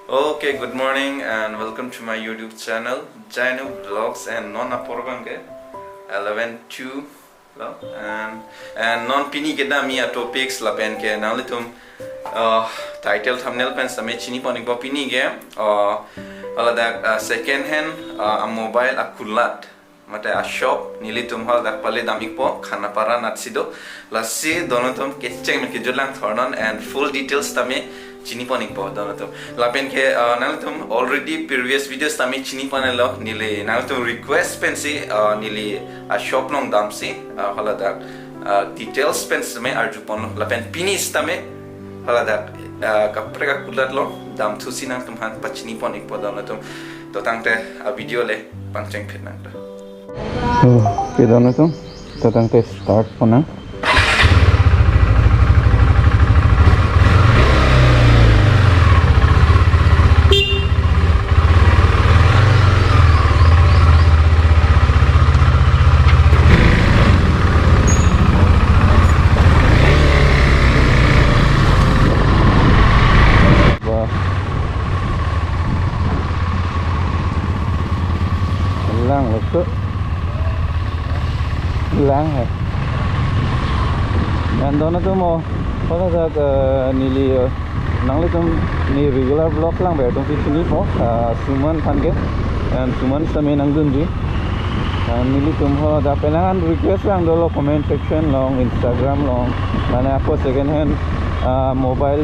Okay, good morning and welcome to my YouTube channel Jainu Vlogs and non aporbange 11:2 lo and non pini ke dami a topics la pen ke nalitum title thumbnail pen same chini ponik bo pini ge ala da second hand a mobile a kulat mate a shop nilitum hal dak pale damik po Khanapara natsido lasi donotum kecheng me kijulang thornon and full details tame chini ponik po donotum lapen ke nalitum already previous videos tame chini panelo nili nalitum request pensi nili a shop long damsi hala dak details pensi me arju pon lapen pinis tame hala dak kapre ka kulat lo dam thusi nang tum han pa chini ponik po donotum to tangte a video le pangcheng phet nang ta. Okay, donotum to tangte start pona. Lang hai. And dono tum pala dak nili nangli tum ni regular vlog lang ber tum chini po Suman khan ke and Suman same nang dun ji nili tum ho da pelangan request lang dolo comment section long Instagram long mane apo second hand mobile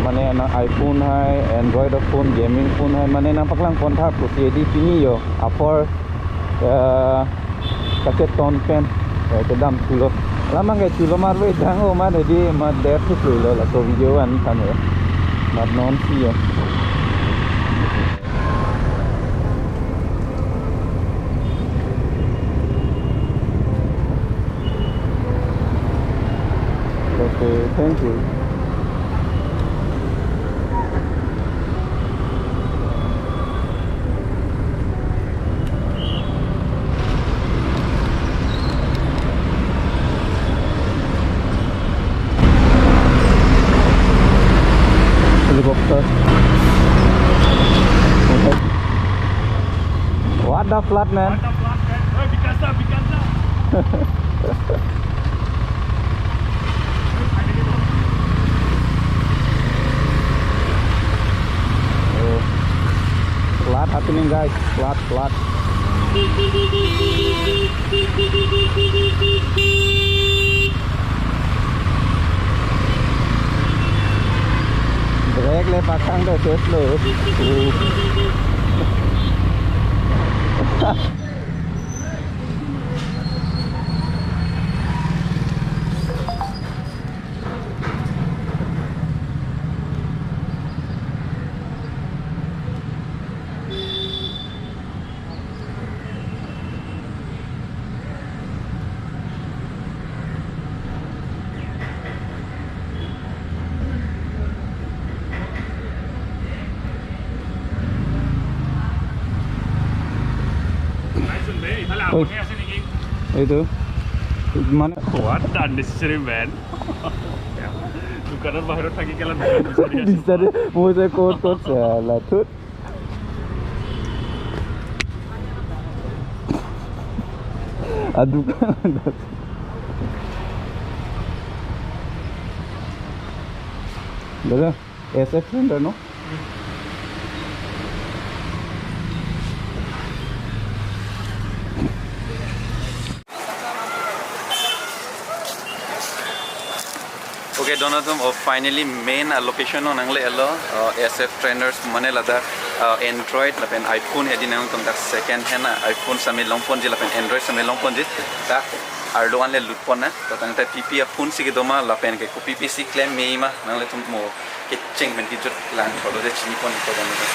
mane na iPhone hai Android phone gaming phone hai mane na paklang phone tha pusi di chini yo apor kaset ton pen ke dam chulo lamang ke chulo marwe dango ma di ma der thu lo la so video an than ma non si yo. Okay, thank you. Helicopter. Okay. What the flat, man? What the flat, man? Hey, Vikasa, Vikasa. Oh. Flat happening, guys. Flat, flat. Brake le pakang de test lo. এইটো মানে what the unnecessary man. দোকানৰ বাহিৰত থাকি কেলা বিচাৰি মই যে ক'ত ক'ত লাথুত দোকান দাদা S F centre no? Okay, donotum finally main location on angle elo SF Trenders mane lada Android lapen iPhone hedi nang tum dak second hand iPhone same long phone ji lapen Android same long phone ji dak arlo anle lutpon na to tang ta PP phone si ke doma lapen ke PP si claim meima nangle tum mo ke cheng men ki jot lang tholo de chini pon ko donotum.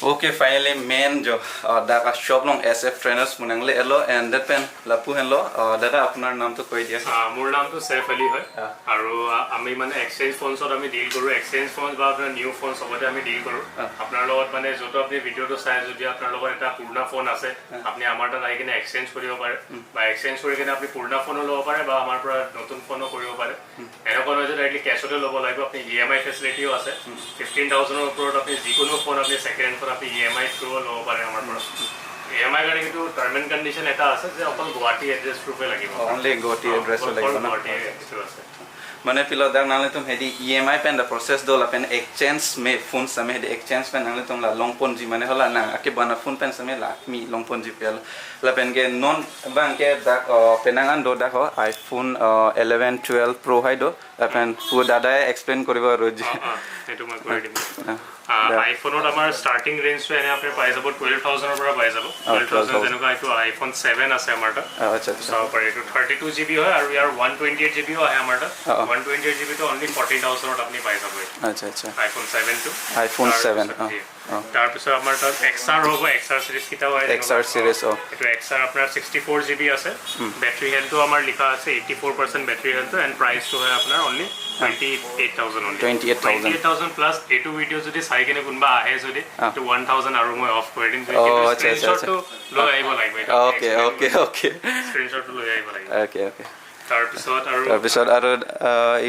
Okay, finally main jo daka shop long SF Trainers munangle elo and that pen lapu henlo. দাদা, আপোনাৰ নামটো কৈ দিয়া। মোৰ নামটো chef Ali হয় আৰু আমি মানে এক্সচেঞ্জ ফোনছত আমি ডিল কৰোঁ। এক্সচেঞ্জ ফোন বা আপোনাৰ নিউ ফোন চবতে আমি ডিল কৰোঁ। আপোনাৰ লগত মানে য'তো আপুনি ভিডিঅ'টো চাই, যদি আপোনাৰ লগত এটা পুৰণা ফোন আছে, আপুনি আমাৰ তাত আহি কিনে এক্সচেঞ্জ কৰিব পাৰে বা এক্সচেঞ্জ কৰি কিনে আপুনি পুৰণা ফোনো ল'ব পাৰে বা আমাৰ পৰা নতুন ফোনো কৰিব পাৰে। এনেকুৱা নহয় যে ডাইৰেক্টলি কেছতে ল'ব লাগিব। আপুনি ইএমআই ফেচিলিটিও আছে। 15,000ৰ ওপৰত আপুনি যিকোনো ফোন, আপুনি ছেকেণ্ড হেণ্ড ফোন আপুনি ইএমআই থ্ৰু ল'ব পাৰে আমাৰ পৰা। ইএমআই কাৰণে কিন্তু টাৰ্ম এণ্ড কণ্ডিশ্যন এটা আছে যে অকল গুৱাহাটী এড্ৰেছ প্ৰুফে লাগিব। অনলি গুৱাহাটী এড্ৰেছ লাগিব ন? গুৱাহাটী এড্ৰেছটো আছে। মানে pilo dar nang le tum hedi EMI pen da process do la pen exchange me phone same hedi exchange pen nang le tum la long pon ji mane hola na ake bana phone pen same la mi long pon ji pel la pen ke non bang ke da penangan do da ho iPhone 11 12 Pro hai do la pen pu dada explain কৰিব আৰু। সেইটো মই কৰি দিম। আইফোনত আমাৰ starting ৰেঞ্জটো এনে আপুনি পাই যাব, 12,000ৰ পৰা পাই যাব। 12,000 যেনেকুৱা এইটো আইফোন 7 আছে আমাৰ তাত। আচ্ছা আচ্ছা চাব পাৰে, এইটো 32 জিবি হয় আৰু ইয়াৰ 128 জিবিও আহে আমাৰ তাত। 128 জিবিটো অনলি 40,000ত আপুনি পাই যাব এইটো। আচ্ছা আচ্ছা আইফোন 7টো। আইফোন 7। তাৰপিছত আমাৰ তাত এক্স আৰ হ'ব, এক্স আৰ চিৰিজ কেইটাও আহে। XR series, অ। এইটো এক্স আৰ আপোনাৰ 64 জিবি আছে। বেটাৰী হেল্থটো আমাৰ লিখা আছে 84% বেটাৰী হেল্থটো এণ্ড প্ৰাইচটো হয় আপোনাৰ অনলি 28,000 অনলি। 28,000। 28,000 প্লাছ এইটো ভিডিঅ' যদি চাই কিনে কোনোবা আহে যদি, এইটো 1,000 আৰু মই অফ কৰি দিম। আচ্ছা, আচ্ছা, স্ক্ৰীনশ্বটটো লৈ আহিব লাগিব। ওকে ওকে ওকে স্ক্ৰীনশ্বটটো লৈ আহিব লাগিব। ওকে ওকে তাৰপিছত আৰু তাৰপিছত আৰু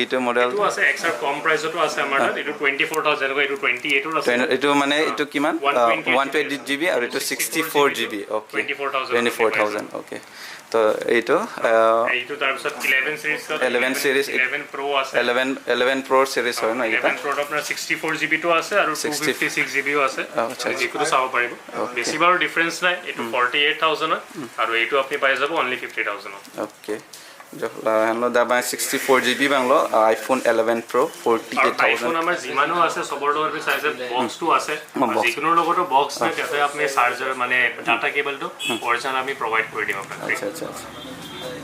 এইটো মডেল এইটো আছে, এক্স আৰ কম প্ৰাইচতো আছে আমাৰ তাত। এইটো 24,000, যেনেকুৱা এইটো 28ৰ আছে। এইটো মানে এইটো কিমান? 128 জিবি আৰু এইটো 64 GB, okay. 24,000। 24,000, okay. তো এইটো এইটো তাৰপিছত 11 চিৰিজ। 11 series। 11 প্ৰ' আছে। 11 প্ৰ' চিৰিজ হয় ন এইকেইটা? 11 প্ৰ' আপোনাৰ 64 জিবিটো আছে আৰু 256 জিবিও আছে। আচ্ছা। যিকোনো চাব পাৰিব। বেছি বাৰু ডিফাৰেঞ্চ নাই। এইটো 48,000ত আৰু এইটো আপুনি পাই যাব অনলি 50,000ত। ওকে, হেনলো দা বাই 64 জিবি বাংলো iPhone 11 প্ৰ' forty আৰু এইট থাউজেণ্ড। আইফোন আমাৰ যিমানো আছে চবৰ লগত আমি চাইছে বক্সটো আছে। Box। যিকোনোৰ লগতো বক্স নাই, তাতে আপুনি চাৰ্জাৰ মানে ডাটা কেবলটো অৰিজিনেল আমি প্ৰভাইড কৰি দিম আপোনাক। আচ্ছা আচ্ছা আচ্ছা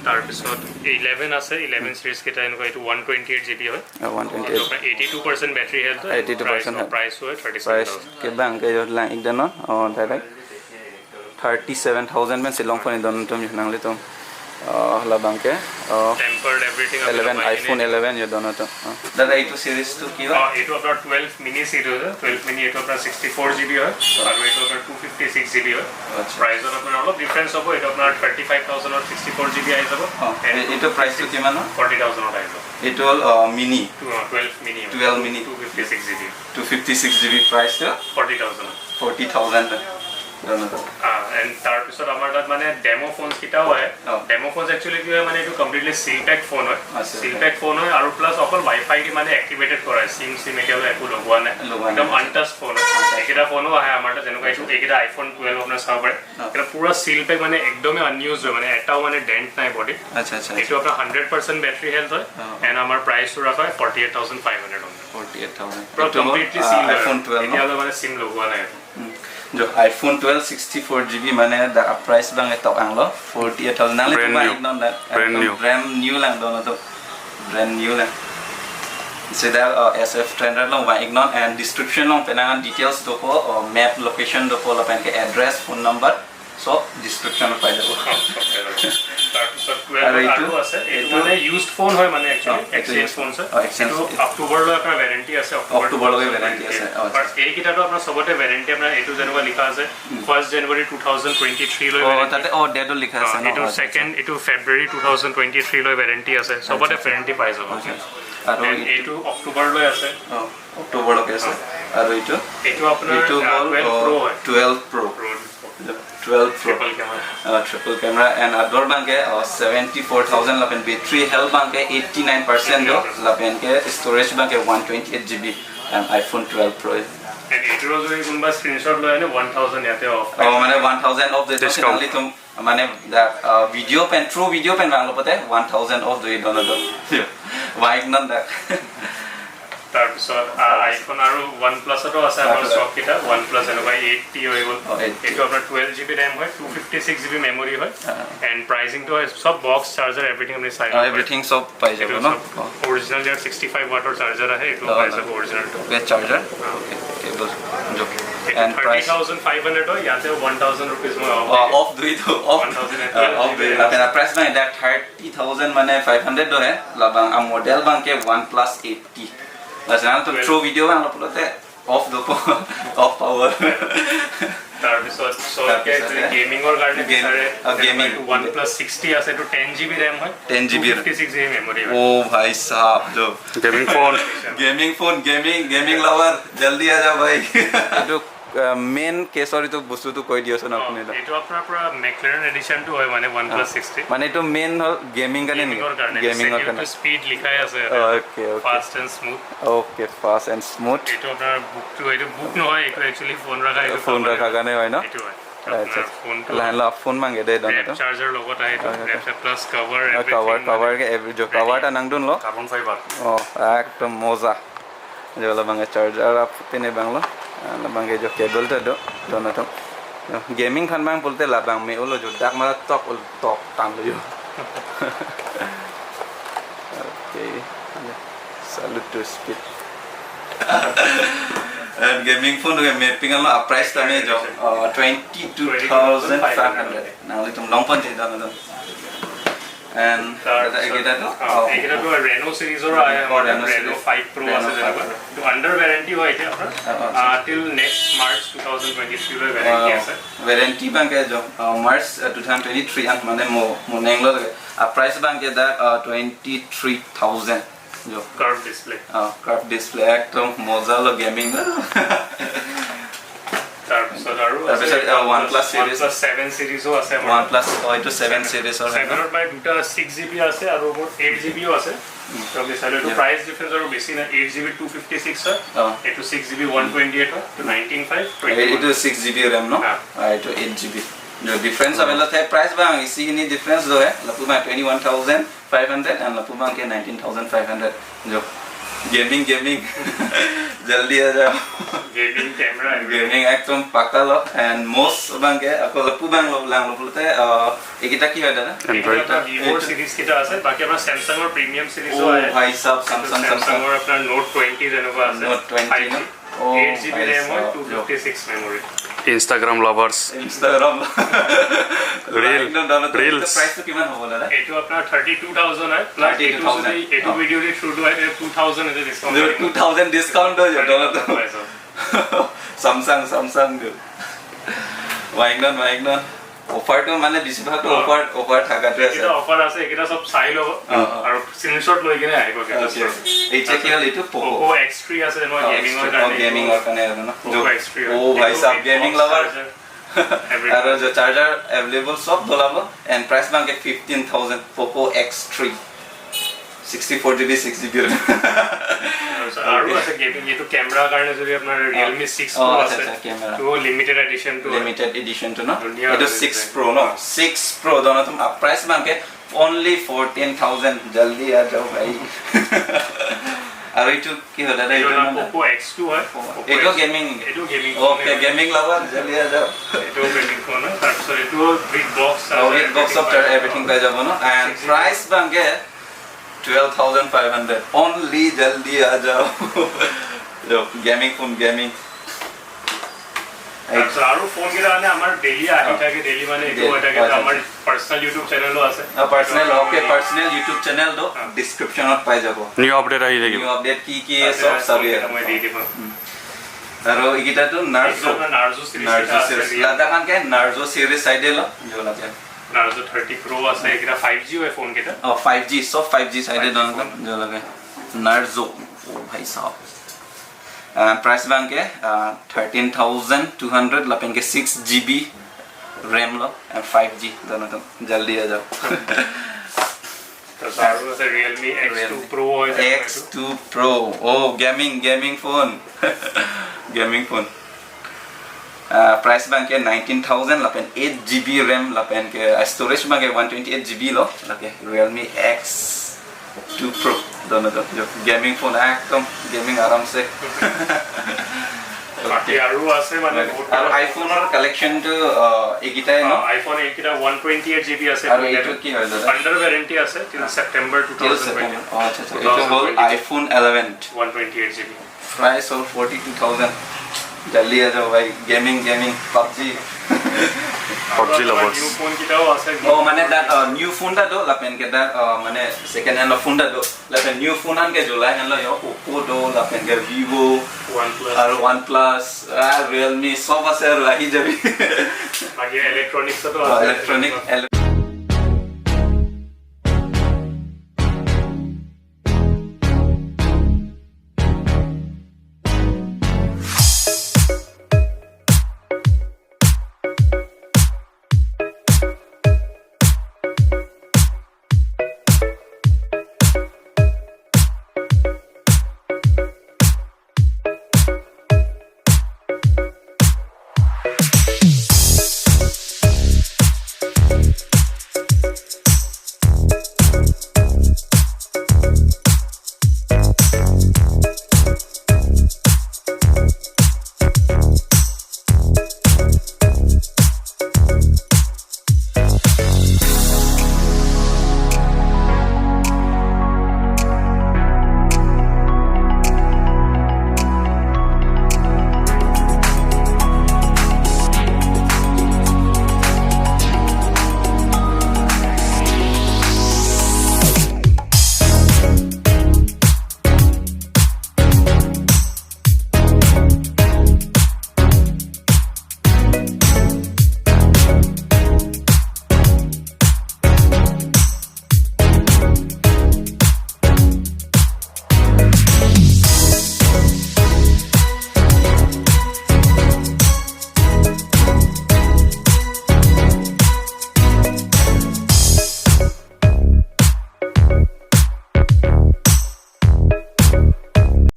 তাৰপিছত 11 আছে, 11 চিৰিজ কেইটা এনেকুৱা, এইটো 128 জিবি হয়। 128। 82% battery health. 82% health। Price হয় thirty price seven. কিবা angke lang ikdan no oh direct 37,000 men silong phone don tum nang le tum la bangke tempered everything. 11, iPhone 11 you don to। দাদা, এইটো সিৰিজটো কি হয়? এইটো আপোনাৰ 12 মিনি চিৰিজ হয়। 12 mini, এইটো আপোনাৰ 64 জিবি হয় আৰু এইটো আপোনাৰ 256 জিবি হয়। প্ৰাইজত আপোনাৰ অলপ ডিফাৰেঞ্চ হ'ব। এইটো আপোনাৰ 35,000ত 64 জিবি আহি যাব। এইটো প্ৰাইচটো কিমান হয়? 40,000ত আহি যাব। এইটো হ'ল mini. 12 mini. 12 mini। 256 GB. 256 GB প্ৰাইচটো 40,000ত। 40,000। এণ্ড তাৰপিছত আমাৰ তাত মানে ডেম' ফোনছ কেইটাও আহে। ডেম' ফোনছ একচুৱেলি কি হয় মানে এইটো কমপ্লিটলি চিল পেক ফোন হয়। চিল পেক ফোন হয় আৰু প্লাছ অকল ৱাইফাই দি মানে এক্টিভেটেড কৰা হয়। চিম চিম এতিয়ালৈ একো লগোৱা নাই। লগোৱা নাই। একদম আনটাচ ফোন হয়। এইকেইটা ফোনো আহে আমাৰ তাত। যেনেকুৱা এইটো, এইকেইটা আইফোন 12 আপোনাৰ চাব পাৰে। এটা পুৰা চিল পেক, মানে একদমেই আনইউজ হয়, মানে এটাও মানে ডেণ্ট নাই বডিত। আচ্ছা আচ্ছা এইটো আপোনাৰ 100% বেটাৰী হেল্থ হয় এণ্ড আমাৰ প্ৰাইচটো ৰখা হয় 48,500। 48,000। পুৰা কমপ্লিটলি চিল। আইফোন 12 ন? এতিয়ালৈ মানে চিম লগোৱা নাই। Jo iPhone 12 64 GB মানে the price bang ito ang lo 48,000 nang Brand new. Brand new. Brand new lang do na to, brand new lang sida SF Trender long ba ignon and description long penangan details do ko map location do ko la pen ke address, phone number so description পাই যাব। তাৰপিছত আৰু 12 এইটো? আৰু আছে এইটো। এইটো? মানে ইউজড ফোন হয়, মানে একচুৱেলি এইটো এক্সচেঞ্জ used। Phone হয়। Exchange। এইটো অক্টোবৰলৈ আপোনাৰ ৱাৰেণ্টি আছে। অক্টোবৰলৈকে warranty আছে, আচ্ছা। বাট এইকেইটাতো আপোনাৰ চবতে ৱাৰেণ্টি। আপোনাৰ এইটো যেনেকুৱা লিখা আছে 1 জানুৱাৰী 2023 লৈ warranty। তাতে ডেটো লিখা আছে ন? এইটো ছেকেণ্ড, এইটো ফেব্ৰুৱাৰী 2023 লৈ ৱাৰেণ্টি আছে। চবতে ৱাৰেণ্টি পাই যাব। আৰু And এইটো অক্টোবৰলৈ আছে। অক্টোবৰলৈকে আছে। আৰু এইটো? এইটো আপোনাৰ এইটো হ'ল 12 প্ৰ' হয়। 12 প্ৰ'। 12 Pro। Triple camera. Triple camera and other banke 74,000 lapen battery health banke 89% do lapen ke storage banke 128 GB and iPhone 12 Pro। And এইটোৰো যদি কোনোবা স্ক্ৰীনশ্বট লৈ আনে, 1,000 ইয়াতে অফ। মানে 1000 off de Discount. Only tum mane the video pen true video pen bang lopote 1000 off do dono do bike non da। তাৰপিছত iPhone আৰু one প্লাছতো আছে আমাৰ ষ্টক কেইটা। ওৱান প্লাছ এনেকুৱা 8T হৈ গ'ল। 8T। এইটো আপোনাৰ 12 জিবি ৰেম হয়, 256 জিবি মেমৰি হয় এণ্ড প্ৰাইচিংটো হয় চব বক্স, চাৰ্জাৰ, এভৰিথিং আপুনি চাই ল'ব পাৰে। এভৰিথিং সব পাই যাব ন? অৰিজিনেল ইয়াৰ 65 ৱাটৰ চাৰ্জাৰ আহে, এইটো পাই যাব অৰিজিনেলটো। Okay, charger, okay, cable jo। And price 30,500 হয়, ইয়াতে 1,000 ৰুপিজ মই অফ। অফ দুই তো অফ। 1012 অফ দুই লাপেনা প্ৰাইচ মানে এটা 30,000 মানে 500 দহে লাবাং আ মডেল বাংকে ওৱান প্লাছ এইটটি লাচনা তো থ্ৰু ভিডিঅ' বাং লপলতে অফ দপ অফ পাৱাৰ। তাৰপিছত চবকে তাৰপিছত, গেমিঙৰ কাৰণে বিচাৰে, gaming। ওৱান প্লাছ 60 আছে, এইটো 10 জিবি ৰেম হয়, 10 GB 56 GB memory হয়। ও ভাই সাহেব, जो gaming phone. Gaming phone, gaming, gaming lover জলদি আ যাও ভাই। এইটো মেইন কেছৰ এইটো বস্তুটো কৈ দিয়চোন আপুনি। এইটো আপোনাৰ পৰা মেকলেৰেন এডিশ্যনটো হয়, মানে ওৱান প্লাছ 60। মানে এইটো মেইন হ'ল গেমিং কাৰণে নেকি? গেমিঙৰ কাৰণে। গেমিঙৰ কাৰণে। স্পীড লিখাই আছে। Okay okay. Fast and smooth. Okay, fast and smooth. এইটো আপোনাৰ বুকটো, এইটো বুক নহয়, এইটো একচুৱেলি ফোন ৰখা, এইটো ফোন ৰখাৰ কাৰণে হয় ন? এইটো হয়। আচ্ছা। আপোনাৰ ফোনটো লাহে লাহে ফোন মাংগে দে। ৰেপ চাৰ্জাৰ লগত আহে, এইটো ৰেপ প্লাছ কভাৰ। কভাৰ, কভাৰ কে এভৰি जो কভাৰটা নাংদুন লো। Carbon fibre. ও একদম মজা। जो বাংগে চার্জার আপ পিনে বাংলো বাংগে जो কেবলটা দো দোনো গেমিং খান বাং বলতে লাবাং মে ওলো जो ডাক মারা টক ওল টক টান লো। Okay, salute to speed and gaming phone to mapping allo price tame jo 22,500 now itum long phone chei dano and এইকেইটাটো? এইকেইটাটো Renault চিৰিজৰ আহে। অ, Reno Reno series। 5 প্ৰ' Reno আছে 5 যেনেকুৱা। Pro। এইটো আণ্ডাৰ ৱাৰেণ্টি হয় এতিয়া আপোনাৰ, টিল নেক্সট মাৰ্চ 2023 লৈ ৱাৰেণ্টি আছে। Warranty Banke jo March 2023 an মানে mo mo nenglo price Banke da 23,000 jo। Curve display. Curve display, একদম মজা লো গেমিং। তাৰপিছত আৰু তাৰপিছত, OnePlus series। OnePlus 7 চিৰিজো আছে আমাৰ। ওৱান প্লাছ এইটো 7 চিৰিজৰ হয় ন? 7ত মানে দুটা 6 জিবি আছে আৰু মোৰ 8 জিবিও আছে। তো বিচাৰিলে এইটো প্ৰাইচ ডিফাৰেঞ্চ আৰু বেছি নাই, 8 জিবি 256 হয়। এইটো 6 জিবি 128 হয়, এইটো 19 5। এইটো 6 জিবি ৰেম ন? হা। এইটো 8 জিবি जो डिफरेंस अवेलेबल है प्राइस बांग इसी ही डिफरेंस जो है लपुमा 21,500 एंड लपुमा के 19,500 जो गेमिंग, गेमिंग जल्दी आ जाओ। Gaming camera. Gaming একদম পাকা ল এন্ড মোস্ট বাংকে আকৌ লপু বাং ল লাং লপুতে এইকেইটা কি হয় দাদা? এণ্ড্ৰইড। ভিভ'ৰ চিৰিজ কেইটা আছে, বাকী আপোনাৰ চেমচাঙৰ প্ৰিমিয়াম চিৰিজো ও আহে। ভাই সাহেব, স্যামসাং, স্যামসাং। চেমচাঙৰ আপোনাৰ নোট 20 যেনেকুৱা আছে। Note 20 ন? ও 8 জিবি ভাই ৰেম হয়, সাহেব, 256 memory. Instagram lovers. Instagram. Reel, reels. প্ৰাইচটো কিমান হ'ব দাদা? এইটো আপোনাৰ 32,000 হয়, প্লাছ এইটো 32,000। যদি এইটো ভিডিঅ' দি থ্ৰুটো হয়, 2,000 এটা ডিছকাউণ্ট। 2,000 ডিছকাউণ্ট হৈ যাব। স্যামসাং, স্যামসাং ৱাইংডন, ৱাইংডন অফাৰটো মানে বেছিভাগটো অফাৰ অফাৰ থাকাটোৱে আছে। এইকেইটা অফাৰ আছে, এইকেইটা চব চাই ল'ব অ, অ। আৰু স্ক্ৰীনশ্বট লৈ কিনে আহিব। এইটা কি হ'ল? এইটো পকো। পকো এক্স 3 আছে যেনেকুৱা গেমিঙৰ কাৰণে। গেমিঙৰ কাৰণে আৰু ন? Poco x 3। ও ভাই সাহেব, গেমিং লাভাৰ আৰু চাৰ্জাৰ এভেইলেবল চব দলাব and price Banke 15,000, Poco X3, 64 GB, 6 GB. আৰু আছে গেমিং, এইটো কেমেৰাৰ কাৰণে যদি আপোনাৰ ৰিয়েলমি 6 প্ৰ' আছে। আচ্ছা, কেমেৰা। এইটো লিমিটেড এডিশ্যনটো। লিমিটেড এডিশ্যনটো ন? ধুনীয়া এইটো হয় 6 design। প্ৰ' ন? 6 প্ৰ' दोनों तुम प्राइस मांगे ओनली 14,000। जल्दी आ जाओ भाई। আৰু এইটো কি হ'ল দাদা? এইটো এইটো মানে পকো এক্স 2 হয়। Poco এইটো X2। Gaming. এইটো গেমিং। ওকে, গেমিং লাভাৰ জলদি আ যাও। এইটো গেমিং ফোন হয়। তাৰপিছত এইটো with box. With box of everything পাই যাব ন? এণ্ড প্ৰাইচ বাংগে 12,500 অনলি। জলদি আ যাও। Gaming phone, gaming. তাৰপিছত আৰু ফোন কেইটা মানে আমাৰ ডেইলি আহি থাকে, ডেইলি মানে এইটো হৈ থাকে। আচ্ছা, আমাৰ পাৰ্চনেল ইউটিউব চেনেলো আছে। পাৰ্চনেল, অ'কে, পাৰ্চনেল ইউটিউব চেনেলটো ডিছক্ৰিপশ্যনত পাই যাব। নিউ আপডেট আহি থাকিব। নিউ আপডেট কি কি চব চাবি। মই দি দিম। আৰু এইকেইটাটো Narzo. Narzo series. Narzo series লাদাখান কে নাৰ্জো চিৰিজ চাই দিল जो লাগে। নাৰ্জো 30 প্ৰ' আছে, এইকেইটা 5G হয় ফোন কেইটা। অ, 5G, চব 5G চাই দে जो লাগে। নাৰ্জো, ও ভাই সাহেব, প্ৰাইচ বাংকে 13,200 लपेन के 6 জিবি ৰেম লো एंड 5G दोनों। तुम जल्दी आ जाओ। তাৰপিছত আৰু আছে ৰিয়েলমি এক্স 2 প্ৰ' হয়। X2 Pro, oh, gaming, gaming phone, gaming phone. Price bangke 19,000 lapen 8 GB RAM lapen ke storage bangke 128 GB lo lage Realme X2 Pro दोनों तो जो gaming phone एकदम gaming आराम से। বাকী আৰু আছে মানে বহুত। আৰু আইফোনৰ কালেকশ্যনটো এইকেইটাই ন? আইফোন এইকেইটা 128 জিবি আছে। আৰু এইটো কি হয় দাদা? আণ্ডাৰ ৱাৰেণ্টি আছে টিল September two Till thousand September. Twenty. অ, আচ্ছা আচ্ছা, এইটো হ'ল আইফোন 11। 128 জিবি। প্ৰাইচ হ'ল 42,000। जल्दी आ जाओ भाई, gaming gaming PUBG PUBG lovers. New phone কেইটাও আছে। অ মানে তাত নিউ ফোন এটা দো লাপেন কে তাত মানে সেকেন্ড হ্যান্ড ফোন এটা দো লাপেন নিউ ফোন আনকে জুলাই হেন লয় ওপো দো লাপেন কে ভিভো ওৱান প্লাছ আৰু ওৱান প্লাছ ৰিয়েলমি চব আছে আৰু আহি যাবি। বাকী ইলেক্ট্ৰনিক্সতো আছে। ইলেক্ট্ৰনিক।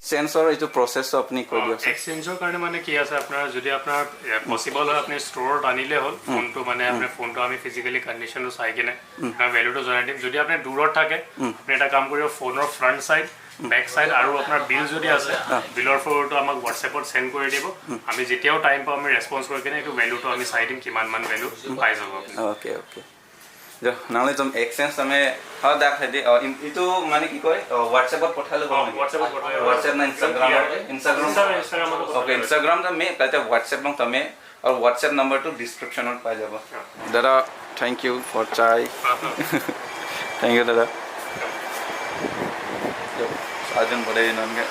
চেঞ্চৰ এইটো প্ৰচেছটো আপুনি কৈ দিয়কচোন। এক্সচেঞ্জৰ কাৰণে মানে কি আছে, আপোনাৰ যদি আপোনাৰ পচিবল হয় আপুনি ষ্ট'ৰত আনিলে হ'ল ফোনটো, মানে আপোনাৰ ফোনটো আমি ফিজিকেলি কণ্ডিশ্যনটো চাই কিনে আপোনাৰ ভেলুটো জনাই দিম। যদি আপুনি দূৰত থাকে, আপুনি এটা কাম কৰিব, ফোনৰ ফ্ৰণ্ট চাইড, বেক চাইড আৰু আপোনাৰ বিল যদি আছে, বিলৰ ফটোটো আমাক হোৱাটছএপত চেণ্ড কৰি দিব। আমি যেতিয়াও টাইম পাওঁ আমি ৰেচপঞ্চ কৰি কিনে এইটো ভেলুটো আমি চাই দিম, কিমান মান ভেলু পাই যাব আপুনি। অ'কে অ'কে, নহ'লে তুমি এক্সচেঞ্জ তুমি দাক হেদি এইটো মানে কি কয়, হোৱাটছএপত পঠালে হ'ল নেকি? হোৱাটছএপত পঠালে। হোৱাটছএপ না ইনষ্টাগ্ৰাম? ইনষ্টাগ্ৰাম। ইনষ্টাগ্ৰামতো। অ'কে, ইনষ্টাগ্ৰাম তুমি তাতে হোৱাটছএপ তুমি আৰু হোৱাটছএপ নম্বৰটো ডিছক্ৰিপশ্যনত পাই যাব। দাদা thank U for chai, thank U দাদা। সাজন বলে ನನಗೆ।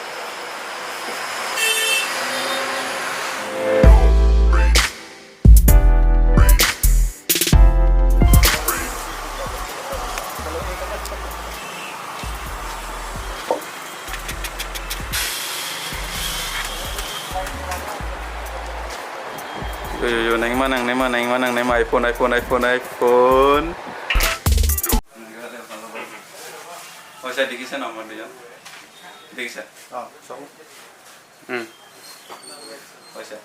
Yo nang mana nang mana nang mana nang iPhone iPhone iPhone iPhone। পয়সা দেখিছে ন আমাৰ দুজন দেখিছে? অঁ, চাব। পয়সা।